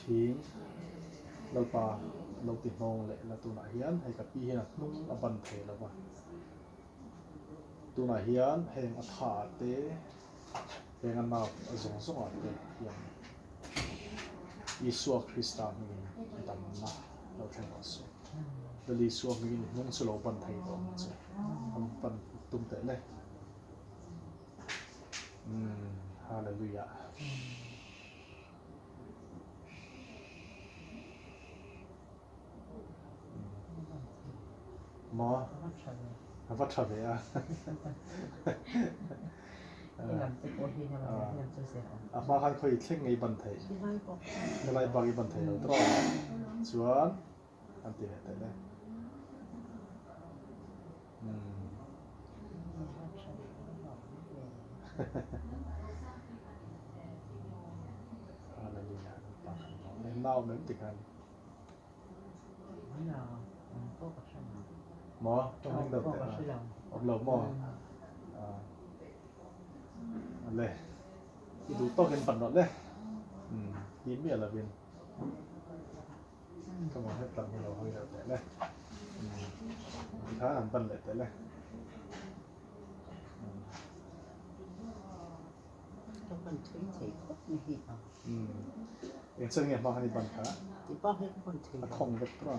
Thing Lalpa lo ti hnawng leh la tunah hian hei ka pi hian a hnung a ban thei lo va, tunah hian heng a tha ah te heng a nerve a zawng zawng ah te hian Isua Krista hmingin damna lo thleng rawh se. Lal Isua hmingin i hnung chu lo ban thei tawh ang che, an ban tum teh le. Umm Hallelujah. Maw? A va tha ve a. A hma khan khawi thleng ngei ban theih. Helai bak i ban thei lo tawh a. Chuan an ti leh teh le. Hallelujah. Nau mem ti khan. Maw? Tawng deuh teh a. Awm lo maw? Le. I duh tawkin pan rawh le. Ti miah lovin. Ka mah het lam hi lo hawi deuh teh le. Tikhan an pan leh teh le. Ka pan thui thei khawp mai hi a. Eng chen nge hma khan i ban kha? Ti pa hi ka pan thei lo. A khawng vek tawh a.